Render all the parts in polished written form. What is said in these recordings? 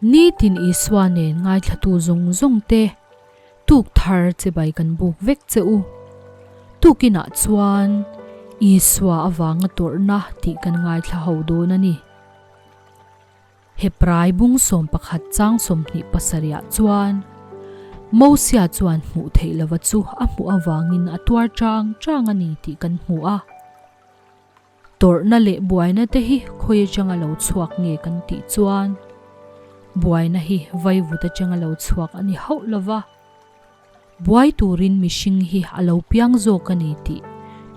Nitin Isua nen ngaithlatu zawng zawng te tuk thar chibai kan buk vek che u. Tukinah chuan Isua avanga tawrhna tih kan ngaithla ho dawn a ni. Hebrai bung 11 chang 27ah chuan Mosia chuan hmuh theih lova chu a hmuh avangin a tuar chang chang a ni tih kan hmu a. Tawrhna leh buaina te hi khawi atanga lo chhuak nge kan tih chuan buaina hi vaivut atanga lo chhuak a ni hauh lova, buai turin mihring hi a lo piang zawk a ni tih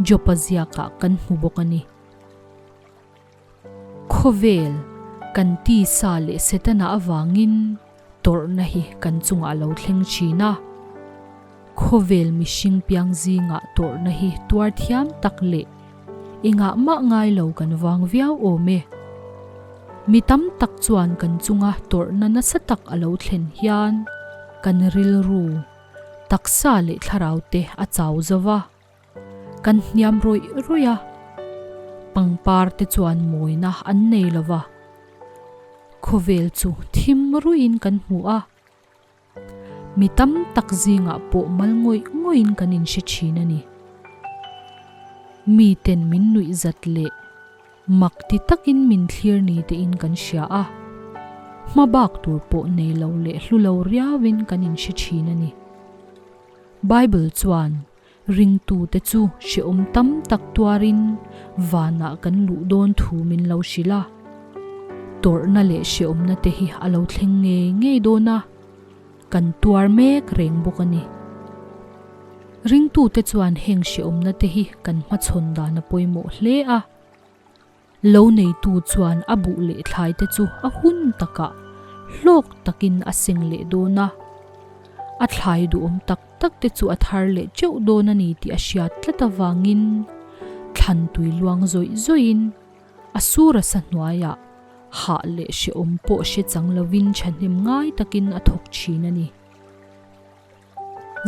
Job-a ziakah kan hmu bawk a ni. Khawvel kan tisa leh Setana avangin tawrhna hi kan chungah a lo thleng thin a. Khawvel mihring piang zingah tawrhna hi tuar thiam tak leh engah mah ngai lo kan vang viau awm e. Mi tam tak chuan kan chunga tawrhna nasa tak a lo thlen hian kan rilru, taksa leh thlarau te a chau zo va. Kan hniam rawih rawih a, pangpar te chuan mawina an nei lo va, khawvel chu thim ruiin kan hmu a, mi tam tak zingah pawh mal ngawih ngawihin kan inhre thin a ni. Miten min nuih zat leh mak ti takin min thlir ni tein kan hria a, hmabak tur pawh nei lo leh hlu lo riauin kan inhre thin a ni. Bible chuan Ringtute chu hrehawm tam tak tuarin vanah kan luh dawn thu min lo hrilh a. Tawrhna leh hrehawmna te hi a lo thleng ngei ngei dawn a, kan tuar mek reng bawk a ni. Ringtute chuan heng hrehawmna te hi kan hmachhawn dan a pawimawh hle a. Lo neitu chuan a buh leh thlai te chu a hun takah hlawk takin a seng leh dawn a. A thlai duhawm tak tak te chu a thar leh teuh dawn a ni tih a hriat tlat avangin thlan tui luang zawih zawihin a sur a sa hnuaiah hah leh hrehawm pawh hre chang lovin thahnem ngai takin a thawk thin a ni.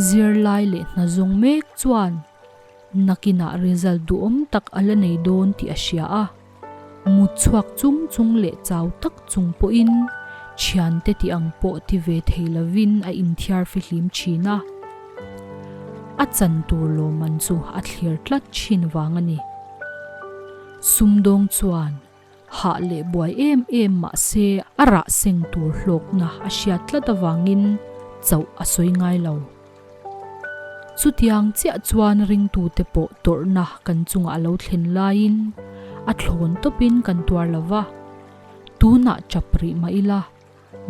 Zirlai leh hna zawng mek chuan nakinah result duhawm tak a la nei dawn tih a hria a, mut chhuak chung chung leh chau tak chung pawhin thiante tih ang pawh ti ve thei lovin a inthiar fihlim thin a, a chan tur lawmman chu a thlir tlat thin vang a ni. Sumdawng chuan Hah leh buai em em mah se a rah seng tur hlawkna a hriat tlat avangin chauh a sawi ngai lo. Chutiang chiah chuan ringtute pawh tawrhna kan chungah a lo thlen laiin a thlawn tawpin kan tuar lo va, tunah chap rih mah ila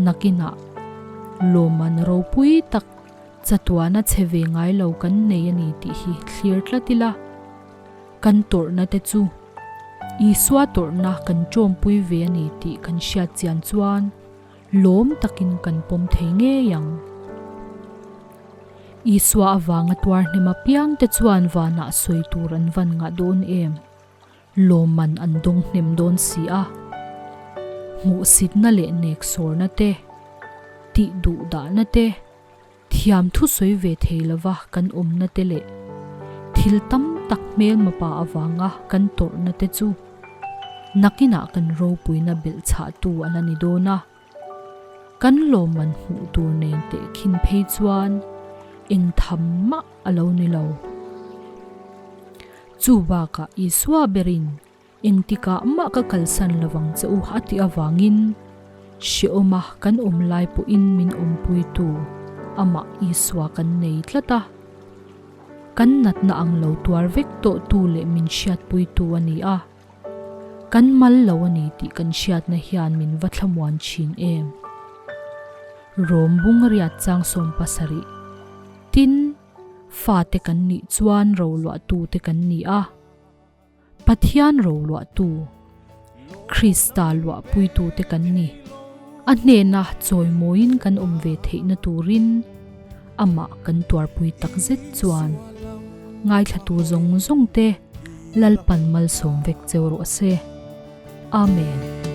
nakinah lawmman ropui tak chatuana che ve ngai lo kan nei a ni tih hi thlir tlat ila. Kan tawrhna te chu Isua tawrhna kan ṭawmpui ve a ni tih kan hriat chian chuan lawm takin kan pawm thei ngei ang. Isua avanga tuar hnem apiang te chuan vanah sawi tur an van ngah dawn em? Lawmman an dawng hnem dawn si a. Hmuhsitna leh neksawrna te, tih duhdahna te, Thiam thu sawi ve thei lova kan awmna te leh thil tam tak hmelmapa avanga kan tawrhna te chu nakinah kan ropuina belh chhahtu a la ni dawn a. Kan lawmman hmuh tur nen tehkhin phei chuan eng tham mah a lo ni lo. Chu bakah Isua berin Engtikah mah ka kalsan lovang che u a tih avangin hrehawma kan awm lai pawhin min awmpuitu amah Isua kan nei tlat a. Kan natna ang lo tuar vek tawhtu leh min hriatpuitu a ni a. Kan mal lo a ni tih kan hriatna hian min va thlamuan thin em? Rom bung riat chang 70 Tin, fate kan nih chuan roluahtute kan ni a. Pathian roluahtu, Krista luahpuitute kan ni. A hnena chawimawiin kan awm ve theihna turin amah kan tuarpui takzet chuan ngaithlatu zawng zawngte Lalpan malsawm vek cheu rawh se. Amen.